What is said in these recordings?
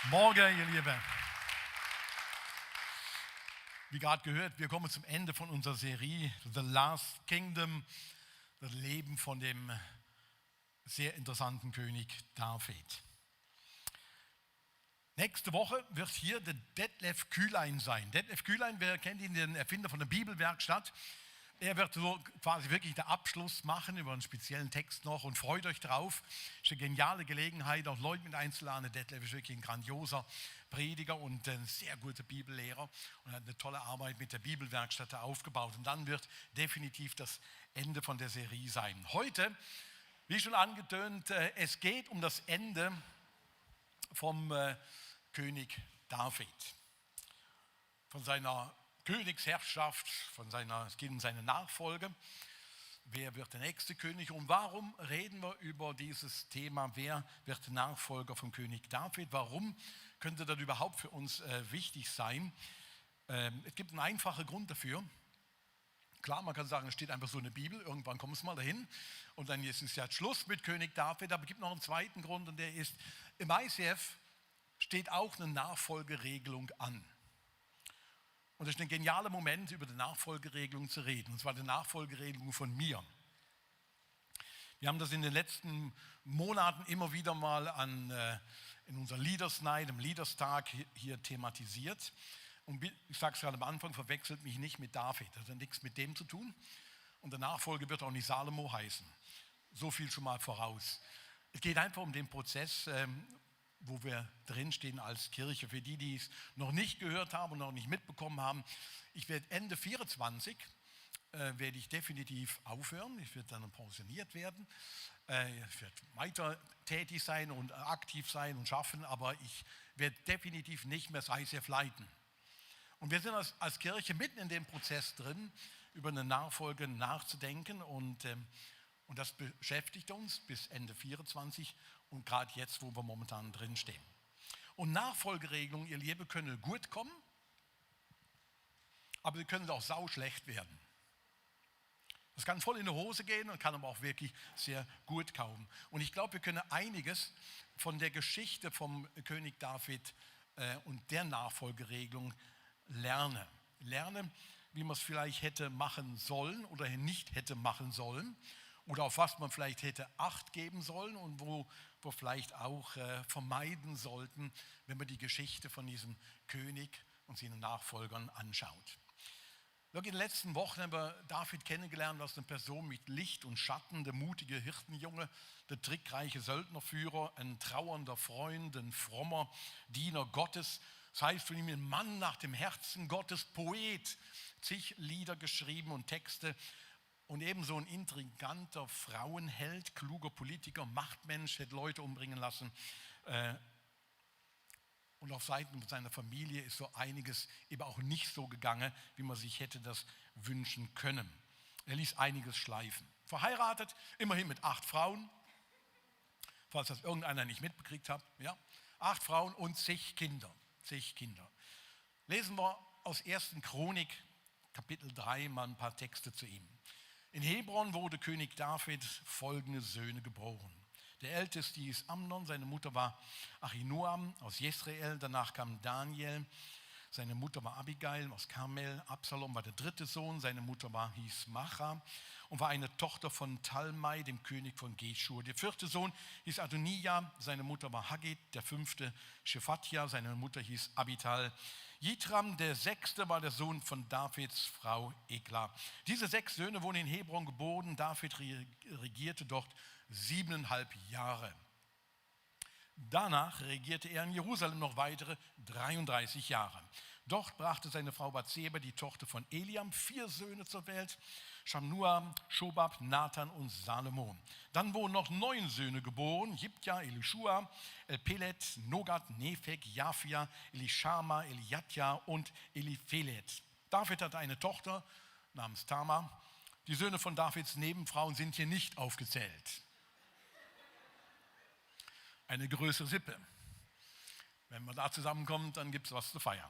Morgen, ihr Lieben. Wie gerade gehört, wir kommen zum Ende von unserer Serie The Last Kingdom, das Leben von dem sehr interessanten König David. Nächste Woche wird hier der Detlef Kühlein sein. Detlef Kühlein, wer kennt ihn, den Erfinder von der Bibelwerkstatt? Er wird so quasi wirklich den Abschluss machen über einen speziellen Text noch und freut euch drauf. Es ist eine geniale Gelegenheit, auch Leute mit einzuladen. Detlef ist wirklich ein grandioser Prediger und ein sehr guter Bibellehrer und hat eine tolle Arbeit mit der Bibelwerkstatt aufgebaut. Und dann wird definitiv das Ende von der Serie sein. Heute, wie schon angetönt, es geht um das Ende vom König David, von seiner Königsherrschaft, es geht um seine Nachfolge. Wer wird der nächste König und warum reden wir über dieses Thema, wer wird Nachfolger vom König David? Warum könnte das überhaupt für uns wichtig sein? Es gibt einen einfachen Grund dafür. Klar, man kann sagen, es steht einfach so in der Bibel, irgendwann kommt es mal dahin und dann ist es ja Schluss mit König David, aber es gibt noch einen zweiten Grund und der ist, im ICF steht auch eine Nachfolgeregelung an. Und das ist ein genialer Moment, über die Nachfolgeregelung zu reden, und zwar die Nachfolgeregelung von mir. Wir haben das in den letzten Monaten immer wieder mal in unserer Leaders Night, im Leaders Tag hier thematisiert. Und ich sage es gerade am Anfang, verwechselt mich nicht mit David, das hat nichts mit dem zu tun. Und der Nachfolger wird auch nicht Salomo heißen. So viel schon mal voraus. Es geht einfach um den Prozess, wo wir drinstehen als Kirche. Für die, die es noch nicht gehört haben und noch nicht mitbekommen haben, ich werde Ende 24 werde ich definitiv aufhören. Ich werde dann pensioniert werden. Ich werde weiter tätig sein und aktiv sein und schaffen, aber ich werde definitiv nicht mehr das ICF leiten. Und wir sind als Kirche mitten in dem Prozess drin, über eine Nachfolge nachzudenken und das beschäftigt uns bis Ende 24 und gerade jetzt, wo wir momentan drin stehen. Und Nachfolgeregelungen, ihr Lieben, können gut kommen, aber sie können auch sauschlecht werden. Das kann voll in die Hose gehen und kann aber auch wirklich sehr gut kommen. Und ich glaube, wir können einiges von der Geschichte vom König David und der Nachfolgeregelung lernen. Lernen, wie man es vielleicht hätte machen sollen oder nicht hätte machen sollen. Oder auf was man vielleicht hätte Acht geben sollen und wo wir vielleicht auch vermeiden sollten, wenn man die Geschichte von diesem König und seinen Nachfolgern anschaut. In den letzten Wochen haben wir David kennengelernt als eine Person mit Licht und Schatten, der mutige Hirtenjunge, der trickreiche Söldnerführer, ein trauernder Freund, ein frommer Diener Gottes. Das heißt von ihm ein Mann nach dem Herzen Gottes, Poet, zig Lieder geschrieben und Texte. Und ebenso ein intriganter Frauenheld, kluger Politiker, Machtmensch, hätte Leute umbringen lassen. Und auf Seiten seiner Familie ist so einiges eben auch nicht so gegangen, wie man sich hätte das wünschen können. Er ließ einiges schleifen. Verheiratet, immerhin mit 8 Frauen, falls das irgendeiner nicht mitbekriegt hat. Ja? 8 Frauen und zig Kinder. Lesen wir aus 1. Chronik, Kapitel 3, mal ein paar Texte zu ihm. In Hebron wurde König David folgende Söhne geboren. Der älteste hieß Amnon, seine Mutter war Ahinoam aus Jesreel, danach kam Daniel, seine Mutter war Abigail aus Karmel, Absalom war der 3. Sohn, seine Mutter hieß Macha und war eine Tochter von Talmai, dem König von Geschur. Der 4. Sohn hieß Adonijah, seine Mutter war Haggit, der 5. Shephatja, seine Mutter hieß Abital. Jitram, der 6. war der Sohn von Davids Frau Egla. Diese 6 Söhne wurden in Hebron geboren. David regierte dort 7,5 Jahre. Danach regierte er in Jerusalem noch weitere 33 Jahre. Dort brachte seine Frau Bathseba, die Tochter von Eliam, 4 Söhne zur Welt: Shamua, Shobab, Nathan und Salomo. Dann wurden noch 9 Söhne geboren: Jibja, Elishua, Elpelet, Nogat, Nepheg, Jafia, Elishama, Eliatja und Eliphelet. David hatte eine Tochter namens Tamar. Die Söhne von Davids Nebenfrauen sind hier nicht aufgezählt. Eine größere Sippe. Wenn man da zusammenkommt, dann gibt es was zu feiern.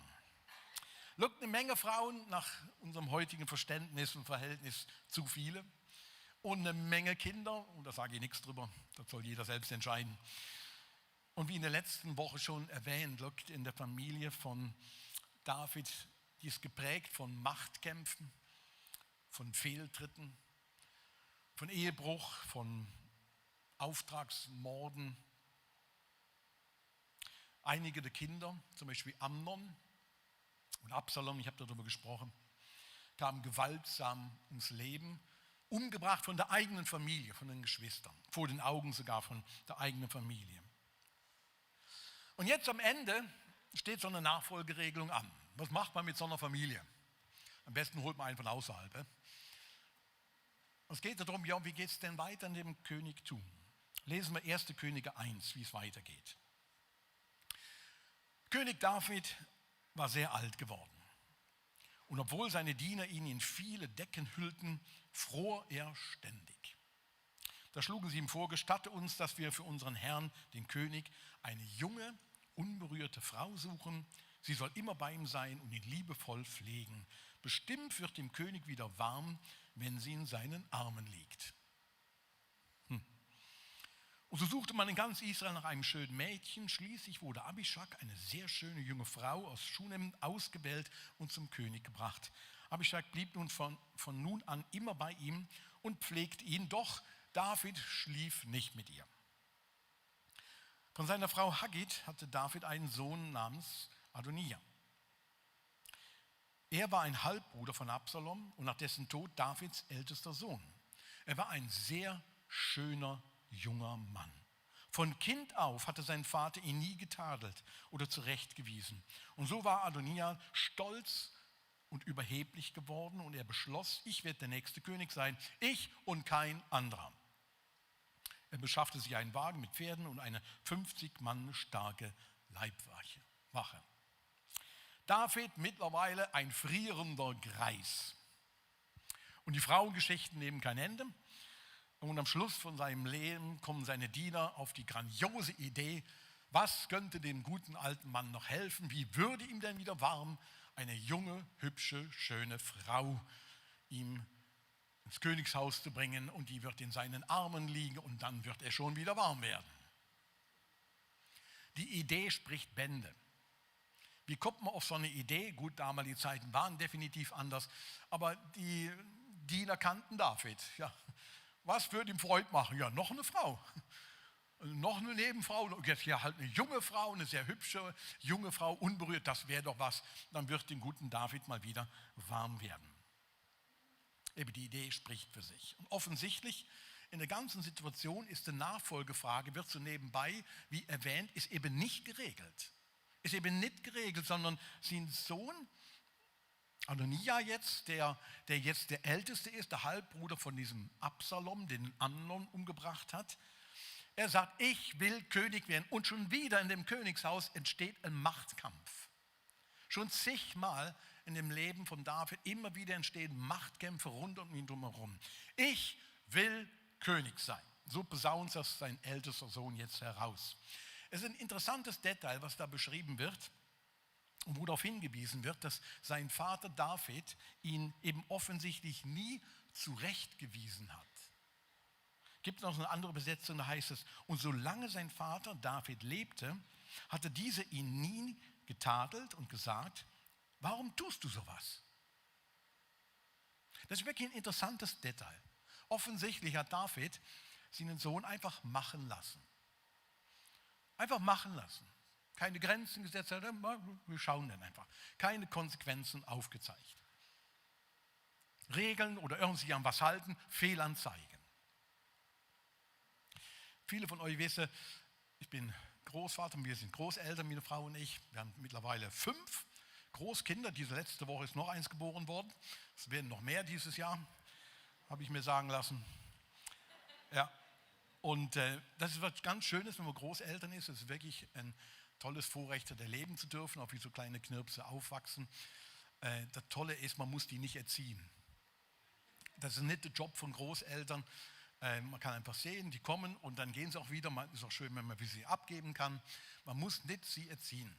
Eine Menge Frauen nach unserem heutigen Verständnis und Verhältnis zu viele. Und eine Menge Kinder, und da sage ich nichts drüber, das soll jeder selbst entscheiden. Und wie in der letzten Woche schon erwähnt, liegt in der Familie von David, die ist geprägt von Machtkämpfen, von Fehltritten, von Ehebruch, von Auftragsmorden. Einige der Kinder, zum Beispiel Amnon und Absalom, ich habe darüber gesprochen, kamen gewaltsam ums Leben, umgebracht von der eigenen Familie, von den Geschwistern, vor den Augen sogar von der eigenen Familie. Und jetzt am Ende steht so eine Nachfolgeregelung an. Was macht man mit so einer Familie? Am besten holt man einen von außerhalb. Es geht darum, ja, wie geht es denn weiter in dem Königtum? Lesen wir 1. Könige 1, wie es weitergeht. König David war sehr alt geworden. Und obwohl seine Diener ihn in viele Decken hüllten, fror er ständig. Da schlugen sie ihm vor, gestatte uns, dass wir für unseren Herrn, den König, eine junge, unberührte Frau suchen. Sie soll immer bei ihm sein und ihn liebevoll pflegen. Bestimmt wird dem König wieder warm, wenn sie in seinen Armen liegt. Und so suchte man in ganz Israel nach einem schönen Mädchen. Schließlich wurde Abishag, eine sehr schöne junge Frau aus Schunem, ausgewählt und zum König gebracht. Abishag blieb nun von nun an immer bei ihm und pflegte ihn, doch David schlief nicht mit ihr. Von seiner Frau Haggit hatte David einen Sohn namens Adonija. Er war ein Halbbruder von Absalom und nach dessen Tod Davids ältester Sohn. Er war ein sehr schöner junger Mann. Von Kind auf hatte sein Vater ihn nie getadelt oder zurechtgewiesen. Und so war Adonija stolz und überheblich geworden und er beschloss, ich werde der nächste König sein, ich und kein anderer. Er beschaffte sich einen Wagen mit Pferden und eine 50 Mann starke Leibwache. David mittlerweile ein frierender Greis. Und die Frauengeschichten nehmen kein Ende. Und am Schluss von seinem Leben kommen seine Diener auf die grandiose Idee, was könnte dem guten alten Mann noch helfen? Wie würde ihm denn wieder warm? Eine junge, hübsche, schöne Frau ihm ins Königshaus zu bringen und die wird in seinen Armen liegen und dann wird er schon wieder warm werden. Die Idee spricht Bände. Wie kommt man auf so eine Idee? Gut, damalige Zeiten waren definitiv anders, aber die Diener kannten David. Ja. Was würde ihm Freude machen? Ja, noch eine Frau. Noch eine Nebenfrau. Jetzt ja halt eine junge Frau, eine sehr hübsche junge Frau, unberührt. Das wäre doch was. Dann wird dem guten David mal wieder warm werden. Eben die Idee spricht für sich. Und offensichtlich in der ganzen Situation ist die Nachfolgefrage, wird so nebenbei, wie erwähnt, ist eben nicht geregelt. Ist eben nicht geregelt, sondern sein Sohn, Adonija jetzt, der jetzt der Älteste ist, der Halbbruder von diesem Absalom, den Amnon umgebracht hat. Er sagt, ich will König werden. Und schon wieder in dem Königshaus entsteht ein Machtkampf. Schon zigmal in dem Leben von David immer wieder entstehen Machtkämpfe rund um ihn drumherum. Ich will König sein. So besaunt das sein ältester Sohn jetzt heraus. Es ist ein interessantes Detail, was da beschrieben wird. Und wo darauf hingewiesen wird, dass sein Vater David ihn eben offensichtlich nie zurechtgewiesen hat. Es gibt noch eine andere Besetzung, da heißt es, und solange sein Vater David lebte, hatte dieser ihn nie getadelt und gesagt, warum tust du sowas? Das ist wirklich ein interessantes Detail. Offensichtlich hat David seinen Sohn einfach machen lassen. Einfach machen lassen. Keine Grenzen gesetzt, wir schauen dann einfach. Keine Konsequenzen aufgezeigt. Regeln oder irgendwie an was halten, Fehlanzeigen. Viele von euch wissen, ich bin Großvater und wir sind Großeltern, meine Frau und ich. Wir haben mittlerweile 5 Großkinder. Diese letzte Woche ist noch eins geboren worden. Es werden noch mehr dieses Jahr, habe ich mir sagen lassen. Ja. Und das ist was ganz Schönes, wenn man Großeltern ist. Es ist wirklich ein tolles Vorrecht, da leben zu dürfen, auch wie so kleine Knirpse aufwachsen. Das Tolle ist, man muss die nicht erziehen. Das ist nicht der Job von Großeltern. Man kann einfach sehen, die kommen und dann gehen sie auch wieder. Es ist auch schön, wenn man sie abgeben kann. Man muss nicht sie erziehen.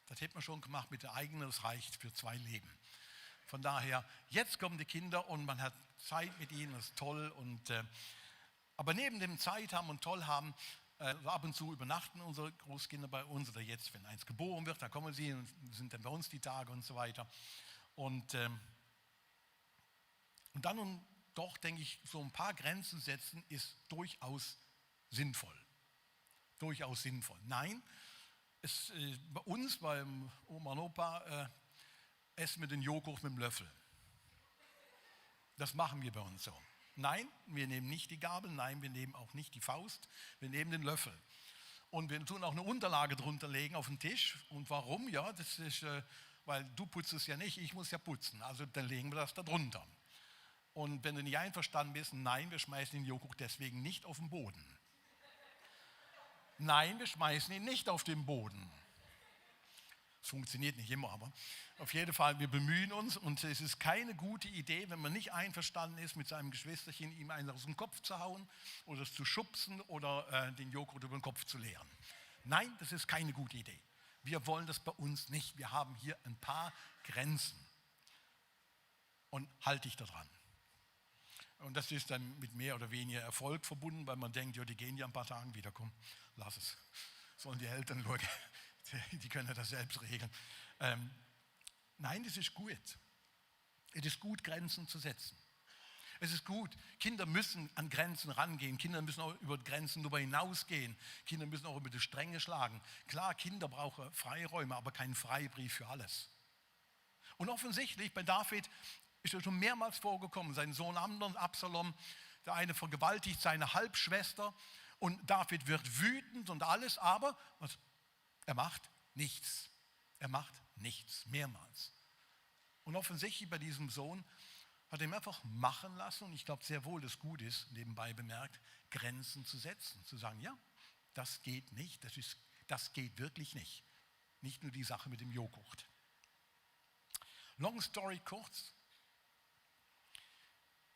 Das hätte man schon gemacht mit der eigenen, das reicht für 2 Leben. Von daher, jetzt kommen die Kinder und man hat Zeit mit ihnen, das ist toll. Aber neben dem Zeit haben und toll haben, Ab und zu übernachten unsere Großkinder bei uns oder jetzt, wenn eins geboren wird, dann kommen sie und sind dann bei uns die Tage und so weiter. Und dann und doch, denke ich, so ein paar Grenzen setzen ist durchaus sinnvoll. Durchaus sinnvoll. Nein, bei uns, beim Oma und Opa, essen wir den Joghurt mit dem Löffel. Das machen wir bei uns so. Nein, wir nehmen nicht die Gabel, nein, wir nehmen auch nicht die Faust, wir nehmen den Löffel. Und wir tun auch eine Unterlage drunter legen auf den Tisch. Und warum? Ja, das ist, weil du putzt es ja nicht, ich muss ja putzen. Also dann legen wir das da drunter. Und wenn du nicht einverstanden bist, nein, wir schmeißen den Joghurt deswegen nicht auf den Boden. Nein, wir schmeißen ihn nicht auf den Boden. Es funktioniert nicht immer, aber auf jeden Fall, wir bemühen uns und es ist keine gute Idee, wenn man nicht einverstanden ist, mit seinem Geschwisterchen ihm einen aus dem Kopf zu hauen oder es zu schubsen oder den Joghurt über den Kopf zu leeren. Nein, das ist keine gute Idee. Wir wollen das bei uns nicht. Wir haben hier ein paar Grenzen und halte dich daran. Und das ist dann mit mehr oder weniger Erfolg verbunden, weil man denkt, ja, die gehen ja ein paar Tagen wieder, komm, lass es. Sollen die Eltern schauen, die können das selbst regeln. Nein, das ist gut. Es ist gut, Grenzen zu setzen. Es ist gut, Kinder müssen an Grenzen rangehen, Kinder müssen auch über Grenzen darüber hinausgehen, Kinder müssen auch über die Stränge schlagen. Klar, Kinder brauchen Freiräume, aber keinen Freibrief für alles. Und offensichtlich bei David ist er schon mehrmals vorgekommen, sein Sohn Amnon, Absalom, der eine vergewaltigt seine Halbschwester und David wird wütend und alles, aber er macht nichts. Er macht nichts, mehrmals. Und offensichtlich bei diesem Sohn hat er ihn einfach machen lassen und ich glaube sehr wohl, dass es gut ist, nebenbei bemerkt, Grenzen zu setzen, zu sagen, ja, das geht nicht, das geht wirklich nicht. Nicht nur die Sache mit dem Joghurt. Long story kurz.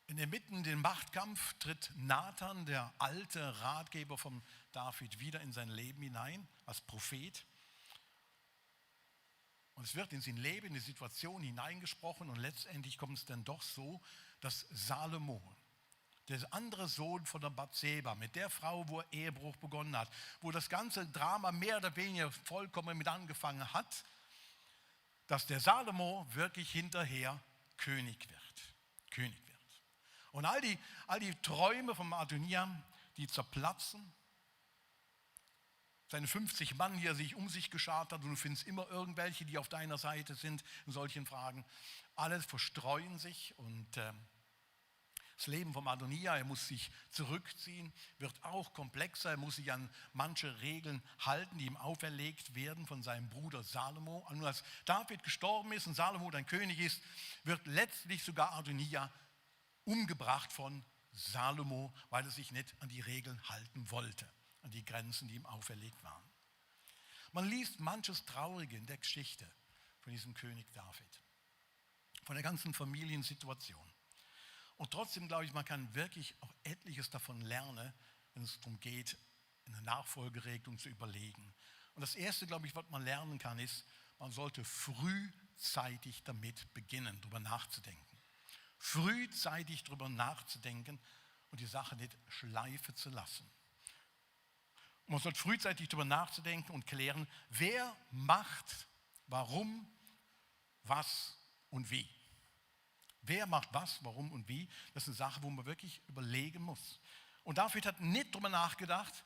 In der Mitte in den Machtkampf tritt Nathan, der alte Ratgeber von David, wieder in sein Leben hinein als Prophet. Und es wird in sein Leben, in die Situation hineingesprochen und letztendlich kommt es dann doch so, dass Salomo, der andere Sohn von der Bathseba, mit der Frau, wo er Ehebruch begonnen hat, wo das ganze Drama mehr oder weniger vollkommen mit angefangen hat, dass der Salomo wirklich hinterher König wird. Und all die Träume von Adoniam, die zerplatzen, seine 50 Mann, die er sich um sich geschart hat, und du findest immer irgendwelche, die auf deiner Seite sind in solchen Fragen, alles verstreuen sich und das Leben von Adonia, er muss sich zurückziehen, wird auch komplexer, er muss sich an manche Regeln halten, die ihm auferlegt werden von seinem Bruder Salomo. Und nur als David gestorben ist und Salomo dann König ist, wird letztlich sogar Adonia umgebracht von Salomo, weil er sich nicht an die Regeln halten wollte, an die Grenzen, die ihm auferlegt waren. Man liest manches Traurige in der Geschichte von diesem König David, von der ganzen Familiensituation. Und trotzdem glaube ich, man kann wirklich auch etliches davon lernen, wenn es darum geht, eine Nachfolgeregelung zu überlegen. Und das Erste, glaube ich, was man lernen kann, ist, man sollte frühzeitig damit beginnen, darüber nachzudenken. Frühzeitig darüber nachzudenken und die Sache nicht schleifen zu lassen. Und man sollte frühzeitig darüber nachzudenken und klären, wer macht, warum, was und wie. Wer macht was, warum und wie, das ist eine Sache, wo man wirklich überlegen muss. Und David hat nicht darüber nachgedacht,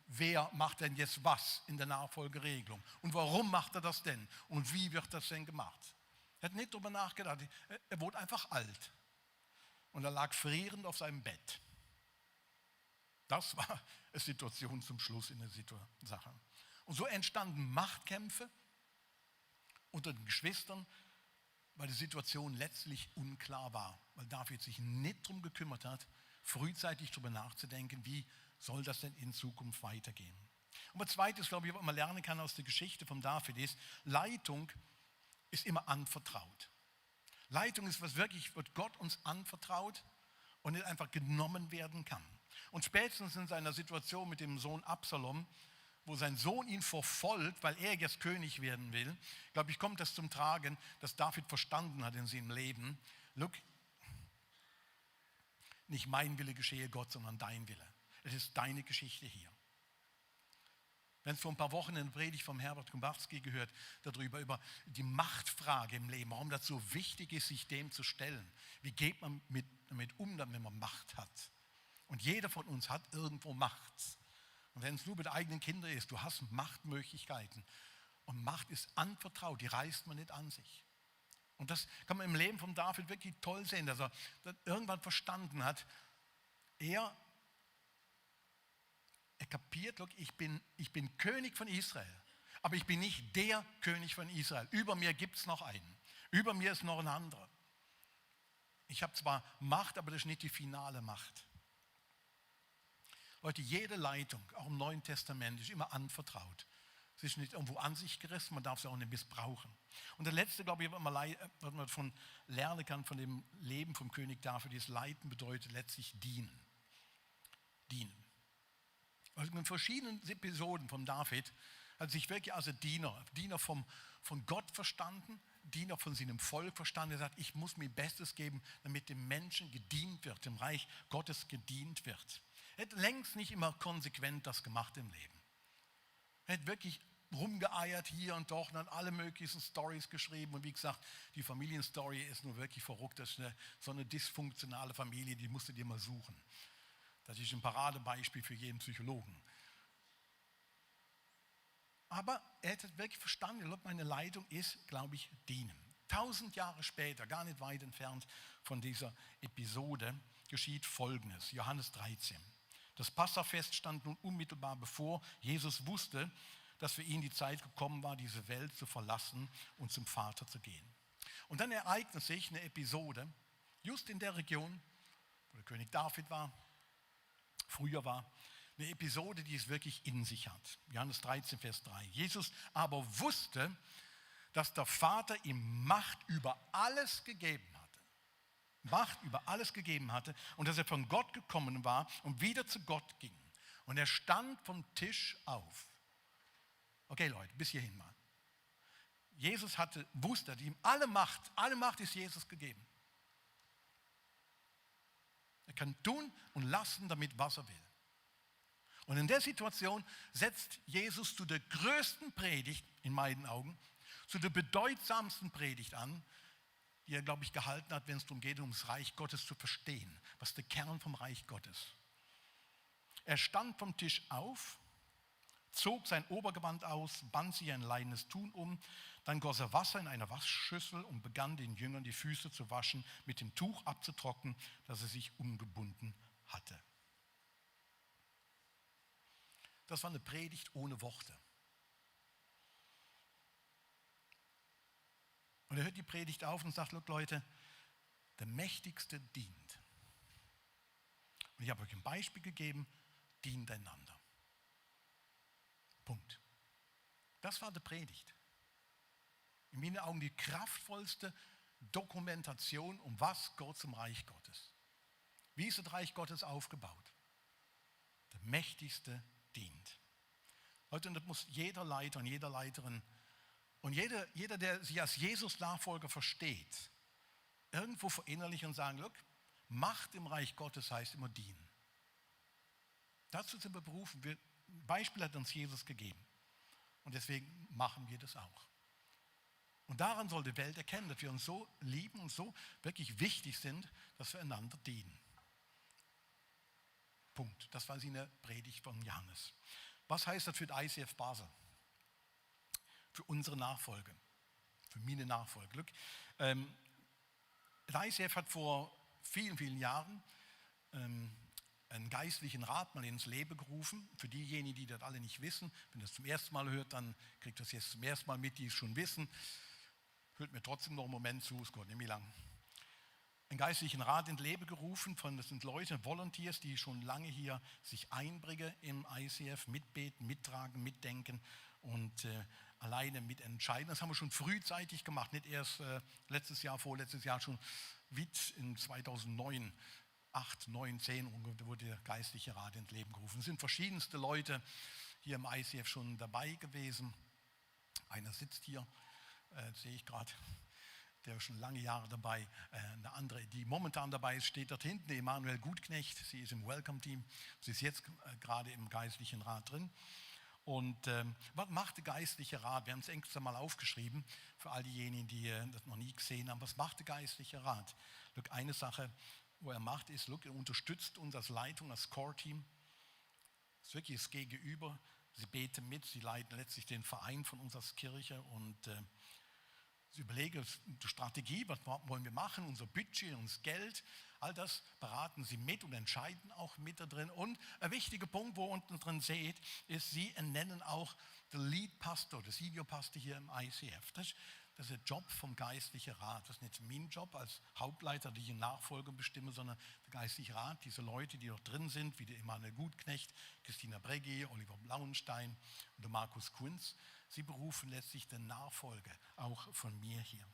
wer macht denn jetzt was in der Nachfolgeregelung und warum macht er das denn und wie wird das denn gemacht. Er hat nicht darüber nachgedacht, er wurde einfach alt und er lag frierend auf seinem Bett. Das war eine Situation zum Schluss in der Sache. Und so entstanden Machtkämpfe unter den Geschwistern, weil die Situation letztlich unklar war, weil David sich nicht darum gekümmert hat, frühzeitig darüber nachzudenken, wie soll das denn in Zukunft weitergehen. Und das Zweite, glaube ich, was man lernen kann aus der Geschichte von David ist, Leitung ist immer anvertraut. Leitung ist, was wirklich wird Gott uns anvertraut und nicht einfach genommen werden kann. Und spätestens in seiner Situation mit dem Sohn Absalom, wo sein Sohn ihn verfolgt, weil er jetzt König werden will, glaube ich, kommt das zum Tragen, dass David verstanden hat in seinem Leben, look, nicht mein Wille geschehe Gott, sondern dein Wille. Es ist deine Geschichte hier. Wir haben vor ein paar Wochen eine Predigt vom Herbert Gombarski gehört, darüber, über die Machtfrage im Leben, warum das so wichtig ist, sich dem zu stellen. Wie geht man damit um, wenn man Macht hat? Und jeder von uns hat irgendwo Macht. Und wenn es nur mit eigenen Kindern ist, du hast Machtmöglichkeiten. Und Macht ist anvertraut, die reißt man nicht an sich. Und das kann man im Leben von David wirklich toll sehen, dass er das irgendwann verstanden hat. Er kapiert, look, ich bin König von Israel, aber ich bin nicht der König von Israel. Über mir gibt es noch einen. Über mir ist noch ein anderer. Ich habe zwar Macht, aber das ist nicht die finale Macht. Leute, jede Leitung, auch im Neuen Testament, ist immer anvertraut. Es ist nicht irgendwo an sich gerissen, man darf es auch nicht missbrauchen. Und der letzte, glaube ich, was man davon lernen kann, von dem Leben vom König David, ist Leiten bedeutet letztlich dienen. Dienen. Also in verschiedenen Episoden von David hat sich wirklich als Diener von Gott verstanden, Diener von seinem Volk verstanden. Er sagt, ich muss mir Bestes geben, damit dem Menschen gedient wird, dem Reich Gottes gedient wird. Er hat längst nicht immer konsequent das gemacht im Leben. Er hat wirklich rumgeeiert hier und dort und hat alle möglichen Stories geschrieben. Und wie gesagt, die Familienstory ist nur wirklich verrückt. Das ist so eine dysfunktionale Familie, die musst du dir mal suchen. Das ist ein Paradebeispiel für jeden Psychologen. Aber er hat wirklich verstanden, meine Leitung ist, glaube ich, dienen. 1000 Jahre später, gar nicht weit entfernt von dieser Episode, geschieht Folgendes, Johannes 13. Das Passafest stand nun unmittelbar bevor. Jesus wusste, dass für ihn die Zeit gekommen war, diese Welt zu verlassen und zum Vater zu gehen. Und dann ereignet sich eine Episode, just in der Region, wo der König David früher war, eine Episode, die es wirklich in sich hat. Johannes 13, Vers 3. Jesus aber wusste, dass der Vater ihm Macht über alles gegeben hatte. Macht über alles gegeben hatte und dass er von Gott gekommen war und wieder zu Gott ging. Und er stand vom Tisch auf. Okay, Leute, bis hierhin mal. Jesus wusste, ihm alle Macht ist Jesus gegeben. Er kann tun und lassen damit, was er will. Und in der Situation setzt Jesus zu der größten Predigt, in meinen Augen, zu der bedeutsamsten Predigt an, die er, glaube ich, gehalten hat, wenn es darum geht, ums Reich Gottes zu verstehen. Was ist der Kern vom Reich Gottes? Er stand vom Tisch auf, zog sein Obergewand aus, band sich ein leinenes Tun um, dann goss er Wasser in eine Waschschüssel und begann den Jüngern die Füße zu waschen, mit dem Tuch abzutrocknen, das er sich umgebunden hatte. Das war eine Predigt ohne Worte. Und er hört die Predigt auf und sagt, Leute, der Mächtigste dient. Und ich habe euch ein Beispiel gegeben, dient einander. Punkt. Das war die Predigt. In meinen Augen die kraftvollste Dokumentation, um was Gott zum Reich Gottes. Wie ist das Reich Gottes aufgebaut? Der Mächtigste dient. Leute, und das muss jeder Leiter und jeder Leiterin und jeder, der sich als Jesus-Nachfolger versteht, irgendwo verinnerlichen und sagen, look, Macht im Reich Gottes heißt immer dienen. Dazu sind wir berufen. Ein Beispiel hat uns Jesus gegeben. Und deswegen machen wir das auch. Und daran soll die Welt erkennen, dass wir uns so lieben und so wirklich wichtig sind, dass wir einander dienen. Punkt. Das war eine Predigt von Johannes. Was heißt das für die ICF Basel? Für unsere Nachfolge. Für meine Nachfolge. Look, das ICF hat vor vielen, vielen Jahren einen geistlichen Rat mal ins Leben gerufen. Für diejenigen, die das alle nicht wissen, wenn ihr das zum ersten Mal hört, dann kriegt das jetzt zum ersten Mal mit, die es schon wissen. Hört mir trotzdem noch einen Moment zu, es geht nicht mehr lang. Einen geistlichen Rat ins Leben gerufen, das sind Leute, Volunteers, die schon lange hier sich einbringen im ICF, mitbeten, mittragen, mitdenken und alleine mitentscheiden. Das haben wir schon frühzeitig gemacht, nicht erst letztes Jahr, vorletztes Jahr, schon in 2009, 8, 9, 10 wurde der geistliche Rat ins Leben gerufen. Es sind verschiedenste Leute hier im ICF schon dabei gewesen. Einer sitzt hier, sehe ich gerade, der ist schon lange Jahre dabei. Eine andere, die momentan dabei ist, steht dort hinten, Emanuel Gutknecht. Sie ist im Welcome-Team. Sie ist jetzt gerade im geistlichen Rat drin. Und was macht der geistliche Rat? Wir haben es extra mal aufgeschrieben, für all diejenigen, die das noch nie gesehen haben. Was macht der geistliche Rat? Look, eine Sache, wo er macht, ist, look, er unterstützt uns als Leitung, als Core-Team. Das ist wirklich das Gegenüber. Sie beten mit, sie leiten letztlich den Verein von uns als Kirche und sie überlegen die Strategie, was wollen wir machen, unser Budget, unser Geld, all das beraten sie mit und entscheiden auch mit da drin. Und ein wichtiger Punkt, wo ihr unten drin seht, ist, sie ernennen auch den Lead Pastor, den Senior Pastor hier im ICF. Das ist der Job vom geistlichen Rat. Das ist nicht mein Job als Hauptleiter, die ich in Nachfolge bestimme, sondern der geistliche Rat, diese Leute, die noch drin sind, wie der Emanuel Gutknecht, Christina Breggi, Oliver Blauenstein und der Markus Kunz, sie berufen letztlich den Nachfolger, auch von mir hier.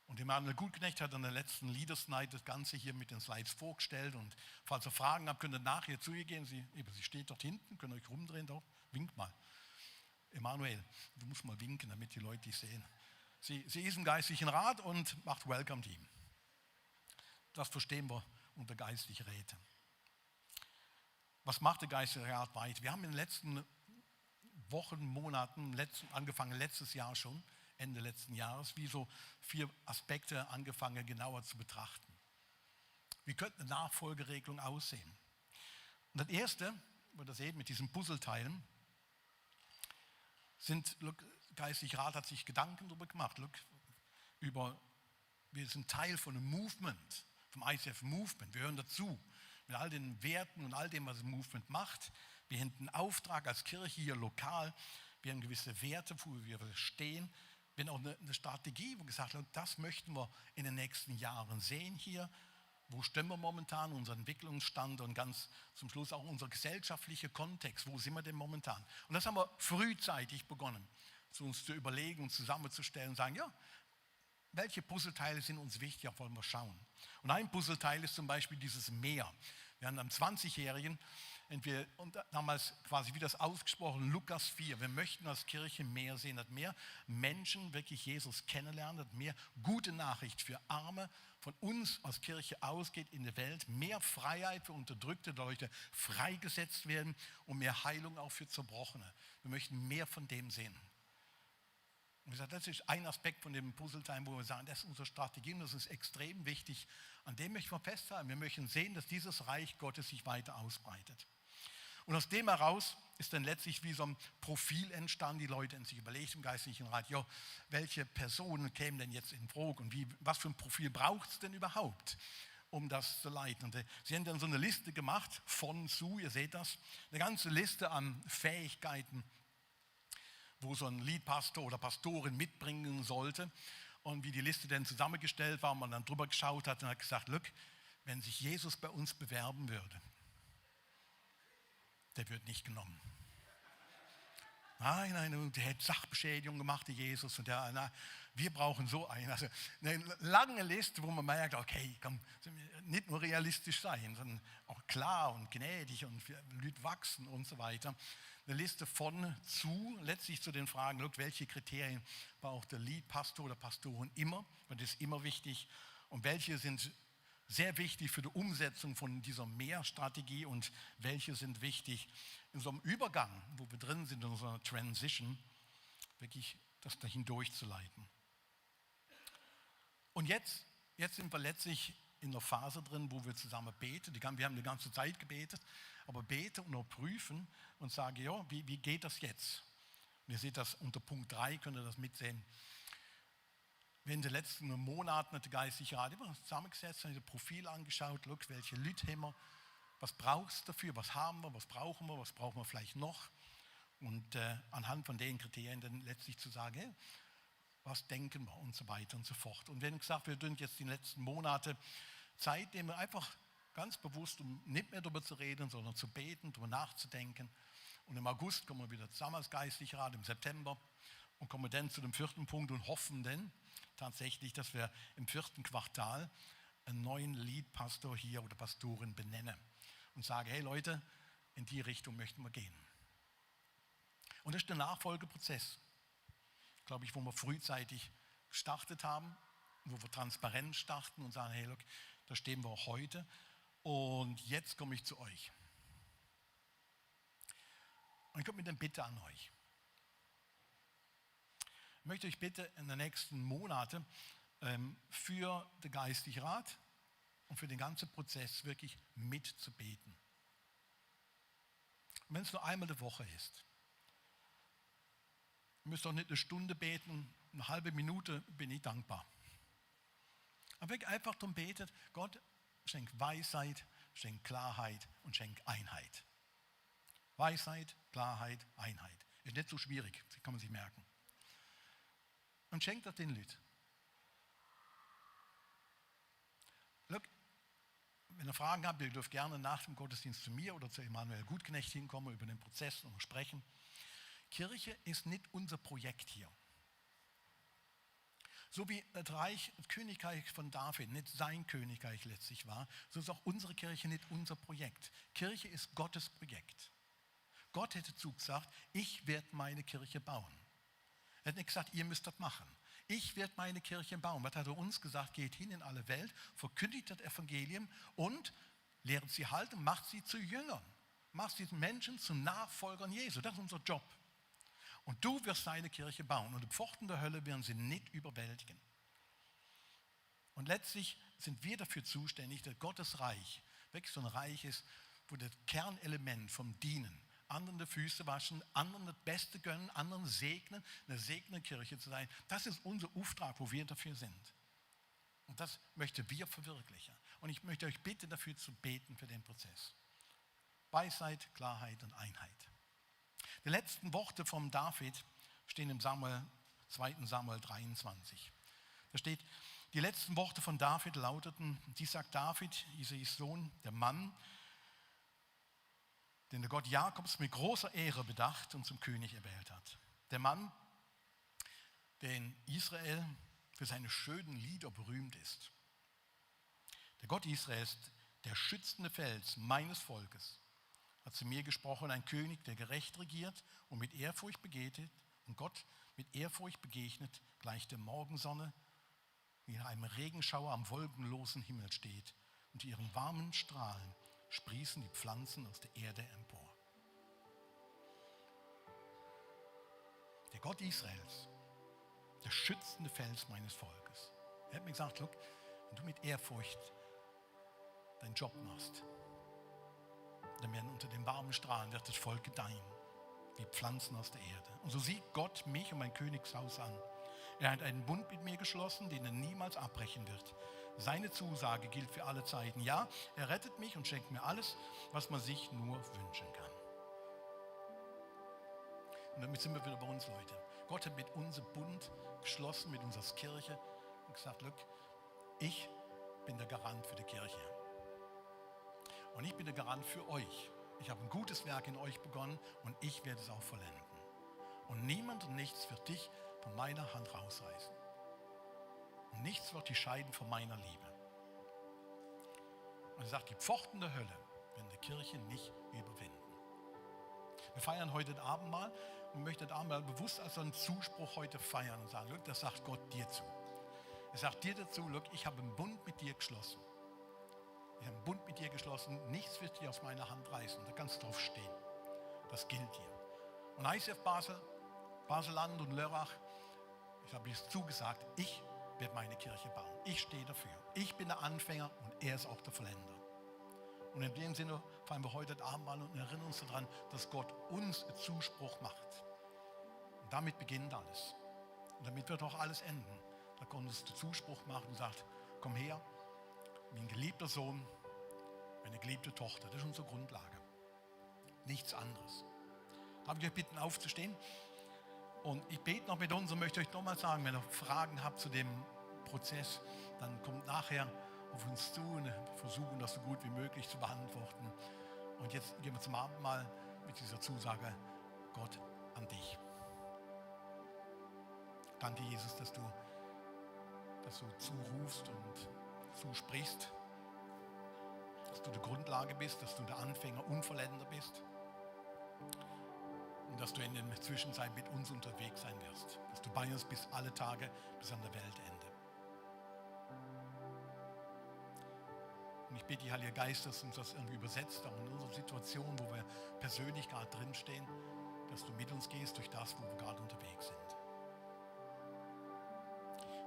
Und Emanuel Gutknecht hat an der letzten Leaders Night das Ganze hier mit den Slides vorgestellt. Und falls ihr Fragen habt, könnt ihr nachher zu ihr gehen. Sie steht dort hinten, könnt ihr euch rumdrehen, doch, winkt mal. Emanuel, du musst mal winken, damit die Leute dich sehen. Sie ist im geistlichen Rat und macht Welcome Team. Das verstehen wir unter geistliche Räte. Was macht der geistliche Rat weiter? Wir haben in den letzten Wochen, Monaten, angefangen letztes Jahr schon, Ende letzten Jahres, wie so 4 Aspekte angefangen genauer zu betrachten. Wie könnte eine Nachfolgeregelung aussehen? Und das erste, wo ihr seht mit diesen Puzzleteilen, geistlicher Rat hat sich Gedanken darüber gemacht, wir sind Teil von einem Movement, vom ICF Movement, wir hören dazu, mit all den Werten und all dem, was das Movement macht. Wir haben einen Auftrag als Kirche hier lokal, wir haben gewisse Werte, wo wir stehen, wir haben auch eine Strategie, wo wir gesagt haben, das möchten wir in den nächsten Jahren sehen hier. Wo stehen wir momentan, unser Entwicklungsstand und ganz zum Schluss auch unser gesellschaftlicher Kontext, wo sind wir denn momentan? Und das haben wir frühzeitig begonnen, uns zu überlegen und zusammenzustellen und sagen, ja, welche Puzzleteile sind uns wichtig, auf wollen wir schauen. Und ein Puzzleteil ist zum Beispiel dieses Meer. Wir haben am 20-Jährigen, und damals quasi wie das ausgesprochen, Lukas 4, wir möchten als Kirche mehr sehen, dass mehr Menschen wirklich Jesus kennenlernen, dass mehr gute Nachricht für Arme von uns als Kirche ausgeht in der Welt, mehr Freiheit für unterdrückte Leute freigesetzt werden und mehr Heilung auch für Zerbrochene. Wir möchten mehr von dem sehen. Und wie gesagt, das ist ein Aspekt von dem Puzzleteil, wo wir sagen, das ist unsere Strategie und das ist extrem wichtig. An dem möchten wir festhalten. Wir möchten sehen, dass dieses Reich Gottes sich weiter ausbreitet. Und aus dem heraus ist dann letztlich wie so ein Profil entstanden. Die Leute haben sich überlegt im geistlichen Rat, ja, welche Personen kämen denn jetzt in Frage und was für ein Profil braucht es denn überhaupt, um das zu leiten. Und sie haben dann so eine Liste gemacht, von zu, ihr seht das, eine ganze Liste an Fähigkeiten, wo so ein Leadpastor oder Pastorin mitbringen sollte. Und wie die Liste dann zusammengestellt war und man dann drüber geschaut hat und hat gesagt, look, wenn sich Jesus bei uns bewerben würde, der wird nicht genommen. Nein, der hätte Sachbeschädigung gemacht, der Jesus. Und wir brauchen so einen. Also eine lange Liste, wo man merkt, okay, komm, nicht nur realistisch sein, sondern auch klar und gnädig und Leute wachsen und so weiter. Eine Liste von zu, letztlich zu den Fragen, look, welche Kriterien braucht der Lead-Pastor oder Pastorin immer, weil das ist immer wichtig. Und welche sind sehr wichtig für die Umsetzung von dieser Mehrstrategie und welche sind wichtig in so einem Übergang, wo wir drin sind, in so einer Transition, wirklich das dahin durchzuleiten. Und jetzt sind wir letztlich in einer Phase drin, wo wir zusammen beten. Wir haben die ganze Zeit gebetet, aber beten und auch prüfen und sagen, ja, wie geht das jetzt? Und ihr seht das unter Punkt 3, könnt ihr das mitsehen. Wir haben in den letzten Monaten der geistliche Rat immer zusammengesetzt, haben das Profil angeschaut, look, welche Leute haben wir, was braucht es dafür, was haben wir, was brauchen wir vielleicht noch. Und anhand von den Kriterien dann letztlich zu sagen, hey, was denken wir und so weiter und so fort. Und wir haben gesagt, wir tun jetzt die letzten Monate Zeit nehmen, einfach ganz bewusst, um nicht mehr darüber zu reden, sondern zu beten, darüber nachzudenken. Und im August kommen wir wieder zusammen als geistlicher Rat, im September, und kommen dann zu dem 4. Punkt und hoffen dann tatsächlich, dass wir im 4. Quartal einen neuen Lead-Pastor hier oder Pastorin benennen und sagen, hey Leute, in die Richtung möchten wir gehen. Und das ist der Nachfolgeprozess, glaube ich, wo wir frühzeitig gestartet haben, wo wir transparent starten und sagen, hey, look, da stehen wir auch heute und jetzt komme ich zu euch. Und ich komme mit einer Bitte an euch. Ich möchte euch bitte in den nächsten Monaten für den Geistlichen Rat und für den ganzen Prozess wirklich mitzubeten. Und wenn es nur einmal die Woche ist. Ihr müsst auch nicht eine Stunde beten, eine halbe Minute bin ich dankbar. Aber wirklich einfach darum betet, Gott schenkt Weisheit, schenkt Klarheit und schenkt Einheit. Weisheit, Klarheit, Einheit. Ist nicht so schwierig, das kann man sich merken. Und schenkt das den Leuten. Look, wenn ihr Fragen habt, ihr dürft gerne nach dem Gottesdienst zu mir oder zu Emanuel Gutknecht hinkommen, über den Prozess und sprechen. Kirche ist nicht unser Projekt hier. So wie das Reich, das Königreich von David nicht sein Königreich letztlich war, so ist auch unsere Kirche nicht unser Projekt. Kirche ist Gottes Projekt. Gott hätte zugesagt, ich werde meine Kirche bauen. Er hat nicht gesagt, ihr müsst das machen. Ich werde meine Kirche bauen. Was hat er uns gesagt? Geht hin in alle Welt, verkündigt das Evangelium und lehrt sie halten, macht sie zu Jüngern. Macht sie Menschen zu Nachfolgern Jesu. Das ist unser Job. Und du wirst deine Kirche bauen. Und die Pforten der Hölle werden sie nicht überwältigen. Und letztlich sind wir dafür zuständig, dass Gottes Reich wirklich so ein Reich ist, wo das Kernelement vom Dienen, anderen die Füße waschen, anderen das Beste gönnen, anderen segnen, eine segnende Kirche zu sein. Das ist unser Auftrag, wo wir dafür sind. Und das möchten wir verwirklichen. Und ich möchte euch bitten, dafür zu beten für den Prozess. Weisheit, Klarheit und Einheit. Die letzten Worte von David stehen im 2. Samuel 23. Da steht, die letzten Worte von David lauteten, dies sagt David, Isais Sohn, der Mann, den der Gott Jakobs mit großer Ehre bedacht und zum König erwählt hat. Der Mann, der in Israel für seine schönen Lieder berühmt ist. Der Gott Israels, der schützende Fels meines Volkes, hat zu mir gesprochen, ein König, der gerecht regiert und mit Ehrfurcht begeht und Gott mit Ehrfurcht begegnet, gleich der Morgensonne, wie in einem Regenschauer am wolkenlosen Himmel steht und ihren warmen Strahlen sprießen die Pflanzen aus der Erde empor. Der Gott Israels, der schützende Fels meines Volkes. Er hat mir gesagt, look, wenn du mit Ehrfurcht deinen Job machst, dann werden unter den warmen Strahlen wird das Volk gedeihen, wie Pflanzen aus der Erde. Und so sieht Gott mich und mein Königshaus an. Er hat einen Bund mit mir geschlossen, den er niemals abbrechen wird. Seine Zusage gilt für alle Zeiten. Ja, er rettet mich und schenkt mir alles, was man sich nur wünschen kann. Und damit sind wir wieder bei uns, Leute. Gott hat mit unserem Bund geschlossen, mit unserer Kirche und gesagt, look, ich bin der Garant für die Kirche. Und ich bin der Garant für euch. Ich habe ein gutes Werk in euch begonnen und ich werde es auch vollenden. Und niemand und nichts wird dich von meiner Hand rausreißen. Und nichts wird dich scheiden von meiner Liebe. Und er sagt, die Pforten der Hölle werden die Kirche nicht überwinden. Wir feiern heute das Abendmahl und möchten das Abendmahl bewusst als einen Zuspruch heute feiern und sagen, look, das sagt Gott dir zu. Er sagt dir dazu, look, ich habe einen Bund mit dir geschlossen. Ich habe einen Bund mit dir geschlossen, nichts wird dir aus meiner Hand reißen. Da kannst du drauf stehen. Das gilt dir. Und ICF Basel, Baselland und Lörrach, ich habe es zugesagt, ich werde meine Kirche bauen. Ich stehe dafür. Ich bin der Anfänger und er ist auch der Vollender. Und in dem Sinne feiern wir heute das Abendmahl und erinnern uns daran, dass Gott uns einen Zuspruch macht. Und damit beginnt alles. Und damit wird auch alles enden. Da Gott uns den Zuspruch macht und sagt, komm her, wie ein geliebter Sohn, eine geliebte Tochter. Das ist unsere Grundlage. Nichts anderes. Darf ich euch bitten, aufzustehen? Und ich bete noch mit uns und möchte euch nochmal sagen, wenn ihr Fragen habt zu dem Prozess, dann kommt nachher auf uns zu und versuchen das so gut wie möglich zu beantworten. Und jetzt gehen wir zum Abendmahl mit dieser Zusage, Gott, an dich. Danke, Jesus, dass du zurufst und zusprichst, dass du die Grundlage bist, dass du der Anfänger und Vollender bist und dass du in der Zwischenzeit mit uns unterwegs sein wirst, dass du bei uns bist alle Tage bis an der Weltende. Und ich bitte dich, Heiliger Geist, dass uns das irgendwie übersetzt, auch in unserer Situation, wo wir persönlich gerade drinstehen, dass du mit uns gehst durch das, wo wir gerade unterwegs sind.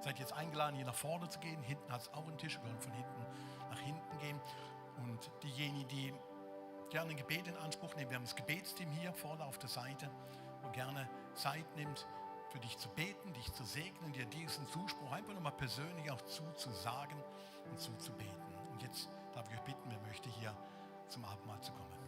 Seid jetzt eingeladen, hier nach vorne zu gehen. Hinten hat es auch einen Tisch. Wir können von hinten nach hinten gehen. Und diejenigen, die gerne ein Gebet in Anspruch nehmen, wir haben das Gebetsteam hier vorne auf der Seite, wo gerne Zeit nimmt, für dich zu beten, dich zu segnen, dir diesen Zuspruch einfach nochmal persönlich auch zuzusagen und zuzubeten. Und jetzt darf ich euch bitten, wer möchte hier zum Abendmahl zu kommen.